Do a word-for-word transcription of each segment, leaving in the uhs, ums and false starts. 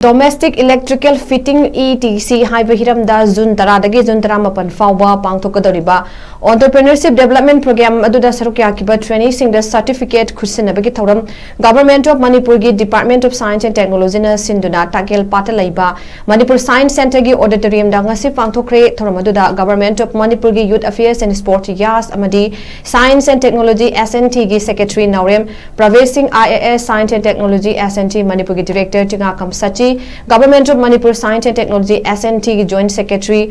Domestic Electrical Fitting E T C ꯍꯥꯏꯕ ꯍꯤꯔꯝꯗ June ꯇꯔꯥꯗꯒꯤ June ꯇꯔꯥꯃꯥꯄꯟ ꯐꯥꯎꯕ ꯄꯥꯡꯊꯣꯛꯀꯗꯧꯔꯤꯕ Entrepreneurship Development Program ꯑꯗꯨꯗ ꯁꯔꯨꯛ ꯌꯥꯈꯤꯕ traineeꯁꯤꯡꯗ certificate ꯈꯨꯠꯁꯤꯟꯅꯕꯒꯤ ꯊꯧꯔꯝ Government of ꯃꯅꯤꯄꯨꯔꯒꯤ Department of Science and Technologyꯅ ꯁꯤꯟꯗꯨꯅ ꯇꯥꯀꯦꯜ ꯄꯥꯠꯇ ꯂꯩꯕ ꯃꯅꯤꯄꯨꯔ Science Centreꯒꯤ auditoriumꯗ ꯉꯁꯤ ꯄꯥꯡꯊꯣꯛꯈ꯭ꯔꯦ꯫ ꯊꯧꯔꯝ ꯑꯗꯨꯗ Government of ꯃꯅꯤꯄꯨꯔꯒꯤ Youth Affairs and Sport, ꯌꯥꯁ, ꯑꯃꯗꯤ Science and Technology, S and Tꯒꯤ Secretary ꯅꯥꯎꯔꯦꯝ ꯄ꯭ꯔꯚꯦꯁ ꯁꯤꯡ, I A S, Science and Technology, S and T, ꯃꯅꯤꯄꯨꯔꯒꯤ Director ꯆꯤꯉꯥꯈꯝ Shashi, Government of Manipur Science and Technology, S and Tꯒꯤ Joint Secretary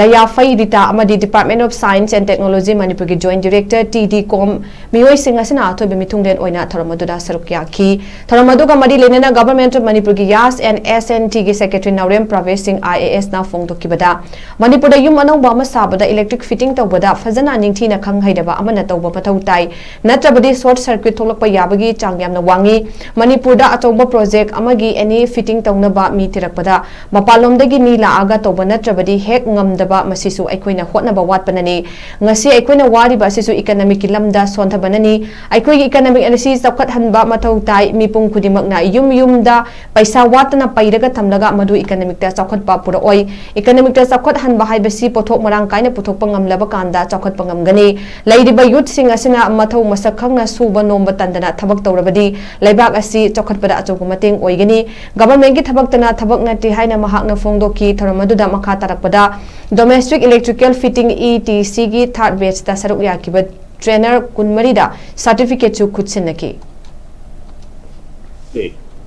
ꯂꯌꯥꯐꯩ Rita ꯑꯃꯗꯤ Department of Science and Technology ꯃꯅꯤꯄꯨꯔꯒꯤ Joint Director T D ꯀꯣꯝ ꯃꯤꯑꯣꯏꯁꯤꯡ ꯑꯁꯤꯅ ꯑꯊꯣꯏꯕ ꯃꯤꯊꯨꯡꯂꯦꯟ ꯑꯣꯏꯅ ꯊꯧꯔꯝ ꯑꯗꯨꯗ ꯁꯔꯨꯛ ꯌꯥꯈꯤ꯫ ꯊꯧꯔꯝ ꯑꯗꯨꯒ ꯃꯔꯤ ꯂꯩꯅꯅ Government of ꯃꯅꯤꯄꯨꯔꯒꯤ ꯌꯥꯁ and S and Tꯒꯤ Secretary ꯅꯥꯎꯔꯦꯝ ꯄ꯭ꯔꯚꯦꯁ ꯁꯤꯡ, I A Sꯅ ꯐꯣꯡꯗꯣꯛꯈꯤꯕꯗ, ꯃꯅꯤꯄꯨꯔꯗ ꯌꯨꯝ ꯑꯅꯧꯕ ꯑꯃ ꯁꯥꯕꯗ electric fitting ꯇꯧꯕꯗ ꯐꯖꯅ ꯅꯤꯡꯊꯤꯅ ꯈꯪ ꯍꯩꯔꯕ ꯑꯃꯅ ꯇꯧꯕ ꯃꯊꯧ ꯇꯥꯏ, ꯅꯠꯇ꯭ꯔꯕꯗꯤ short circuit ꯊꯣꯛꯂꯛꯄ ꯌꯥꯕꯒꯤ ꯆꯥꯡ ꯌꯥꯝꯅ ꯋꯥꯡꯉꯤ꯫ ꯃꯅꯤꯄꯨꯔꯗ ꯑꯆꯧꯕ project ꯑꯃꯒꯤ any fitting ꯇꯧꯅꯕ ꯃꯤ ꯊꯤꯔꯛꯄꯗ ꯃꯄꯥꯟꯂꯣꯝꯗꯒꯤ ꯃꯤ ꯂꯥꯛꯑꯒ ꯇꯧꯕ ꯅꯠꯇ꯭ꯔꯕꯗꯤ ꯍꯦꯛ ꯉꯝꯗꯕ, ꯃꯁꯤꯁꯨ ꯑꯩꯈꯣꯏꯅ ꯍꯣꯠꯅꯕ ꯋꯥꯠꯄꯅꯅꯤ꯫ ꯉꯁꯤ ꯑꯩꯈꯣꯏꯅ ꯋꯥꯔꯤꯕ ꯑꯁꯤꯁꯨ economicꯀꯤ ꯂꯝꯗ ꯁꯣꯟꯊꯕꯅꯅꯤ꯫ ꯑꯩꯈꯣꯏꯒꯤ economic ꯑꯁꯤ ꯆꯥꯎꯈꯠꯍꯟꯕ ꯃꯊꯧ ꯇꯥꯏ꯫ ꯃꯤꯄꯨꯝ ꯈꯨꯗꯤꯡꯃꯛꯅ ꯌꯨꯝ ꯌꯨꯝꯗ ꯄꯩꯁꯥ ꯋꯥꯠꯇꯅ ꯄꯩꯔꯒ ꯊꯝꯂꯒ ꯃꯗꯨ economicꯇ ꯆꯥꯎꯈꯠꯄ ꯄꯨꯔꯛꯑꯣꯏ꯫ Economicꯇ ꯆꯥꯎꯈꯠꯍꯟꯕ ꯍꯥꯏꯕꯁꯤ ꯄꯣꯠꯊꯣꯛ ꯃꯔꯥꯡ ꯀꯥꯏꯅ ꯄꯨꯊꯣꯛꯄ ꯉꯝꯂꯕ ꯀꯥꯟꯗ ꯆꯥꯎꯈꯠꯄ ꯉꯝꯒꯅꯤ꯫ ꯂꯩꯔꯤꯕ youthꯁꯤꯡ ꯑꯁꯤꯅ ꯃꯊꯧ ꯃꯁꯛ ꯈꯪꯅ ꯁꯨꯕ ꯅꯣꯝꯕ ꯇꯟꯗꯅ ꯊꯕꯛ ꯇꯧꯔꯕꯗꯤ ꯂꯩꯕꯥꯛ ꯑꯁꯤ ꯆꯥꯎꯈꯠꯄꯗ ꯑꯆꯧꯕ ꯃꯇꯦꯡ ꯑꯣꯏꯒꯅꯤ꯫ Governmentꯀꯤ ꯊꯕꯛꯇꯅ ꯊꯕꯛ ꯅꯠꯇꯦ ꯍꯥꯏꯅ ꯃꯍꯥꯛꯅ ꯐꯣꯡꯗꯣꯛꯈꯤ꯫ ꯊꯧꯔꯝ ꯑꯗꯨꯗ ꯃꯈꯥ ꯇꯥꯔꯛꯄꯗ Domestic Electrical Fitting E T Cꯒꯤ third batchꯇ ꯁꯔꯨꯛ ꯌꯥꯈꯤꯕ trainer ꯀꯨꯟꯃꯔꯤꯗ certificateꯁꯨ ꯈꯨꯠꯁꯤꯟꯅꯈꯤ꯫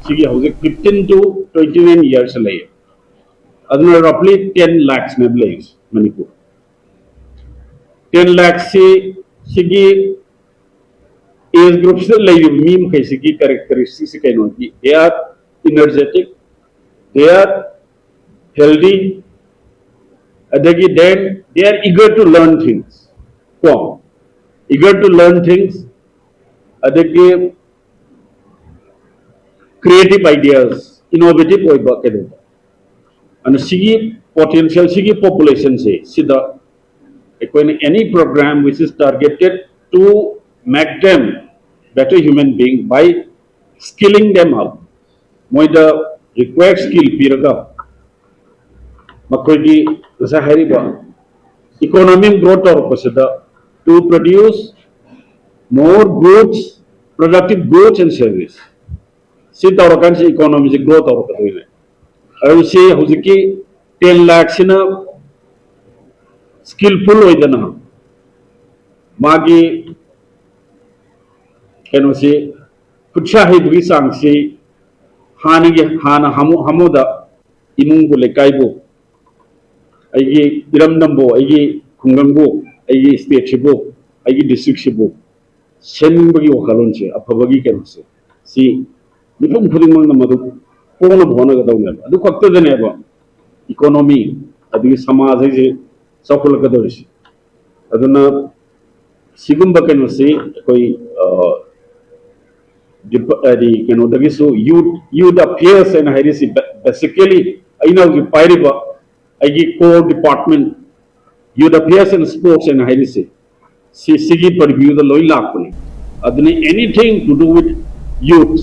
ꯁꯤꯒꯤ ꯍꯧꯖꯤꯛ fifteen to twenty nine years ꯂꯩꯌꯦ꯫ ꯑꯗꯨꯅ roughly ten lakhsꯅꯦꯕ ꯂꯩꯔꯤꯁꯦ ꯃꯅꯤꯄꯨꯔ꯫ Ten lakhꯁꯤ ꯁꯤꯒꯤ age groupꯁꯤꯗ ꯂꯩꯔꯤꯕ ꯃꯤ ꯃꯈꯩꯁꯤꯒꯤ characteristicꯁꯤ ꯀꯩꯅꯣꯗꯤ, they are energetic, they are healthy, ꯑꯗꯒꯤ then they are eager to learn things, ꯀꯣ, eager to learn things, ꯑꯗꯒꯤ creative ideas, innovative ꯑꯣꯏꯕ ꯀꯩꯗꯧꯕ꯫ ꯑꯗꯨꯅ ꯁꯤꯒꯤ potential, ꯁꯤꯒꯤ populationꯁꯦ ꯁꯤꯗ ꯑꯩꯈꯣꯏꯅ any program which is targeted to make them better human being by skilling them up, ꯃꯣꯏꯗ required skill ꯄꯤꯔꯒ ꯃꯈꯣꯏꯒꯤ ꯉꯁꯥꯏ ꯍꯥꯏꯔꯤꯕ economy growth ꯇꯧꯔꯛꯄꯁꯤꯗ to produce more goods, productive goods and service, ꯁꯤ ꯇꯧꯔꯀꯥꯟꯁꯤ economyꯁꯤ grow ꯇꯧꯔꯛꯀꯗꯣꯏꯅꯦ꯫ ꯑꯗꯨ ꯁꯤ ꯍꯧꯖꯤꯛꯀꯤ ten ꯂꯥꯛꯁꯤꯅ skillful ꯑꯣꯏꯗꯅ ꯃꯥꯒꯤ ꯀꯩꯅꯣꯁꯤ ꯈꯨꯠꯁꯥ ꯍꯩꯕꯒꯤ ꯆꯥꯡꯁꯤ ꯍꯥꯟꯅꯒꯤ ꯍꯥꯟꯅ ꯍꯥꯃꯨ ꯍꯥꯃꯨꯗ ꯏꯃꯨꯡꯕꯨ ꯂꯩꯀꯥꯏꯕꯨ ꯑꯩꯒꯤ ꯏꯔꯝꯗꯝꯕꯨ ꯑꯩꯒꯤ ꯈꯨꯡꯒꯪꯕꯨ ꯑꯩꯒꯤ stateꯁꯤꯕꯨ ꯑꯩꯒꯤ districtꯁꯤꯕꯨ ꯁꯦꯝꯅꯤꯡꯕꯒꯤ ꯋꯥꯈꯜꯂꯣꯟꯁꯦ ꯑꯐꯕꯒꯤ ꯀꯩꯅꯣꯁꯦ ꯁꯤ ꯃꯤꯄꯨꯝ ꯈꯨꯗꯤꯡꯃꯛꯅ ꯃꯗꯨ ꯄꯣꯛꯅꯕ ꯍꯣꯠꯅꯒꯗꯧꯅꯦꯕ꯫ ꯑꯗꯨ ꯈꯛꯇꯗꯅꯦꯕ economy ꯑꯗꯒꯤ ꯁꯃꯥꯖ ꯍꯥꯏꯁꯦ ꯆꯥꯎꯈꯠꯂꯛꯀꯗꯧꯔꯤꯁꯦ꯫ ꯑꯗꯨꯅ ꯁꯤꯒꯨꯝꯕ ꯀꯩꯅꯣꯁꯤ ꯑꯩꯈꯣꯏ ꯍꯥꯏꯗꯤ ꯀꯩꯅꯣꯗꯒꯤꯁꯨ youth youth affairs ꯍꯥꯏꯅ ꯍꯥꯏꯔꯤꯁꯤ basically ꯑꯩꯅ ꯍꯧꯖꯤꯛ ꯄꯥꯏꯔꯤꯕ ꯑꯩꯒꯤ core department youth affairs and sports ꯍꯥꯏꯅ ꯍꯥꯏꯔꯤꯁꯦ ꯁꯤ ꯁꯤꯒꯤ purviewꯗ ꯂꯣꯏ ꯂꯥꯛꯄꯅꯤ꯫ ꯑꯗꯨꯅ anything to do with youth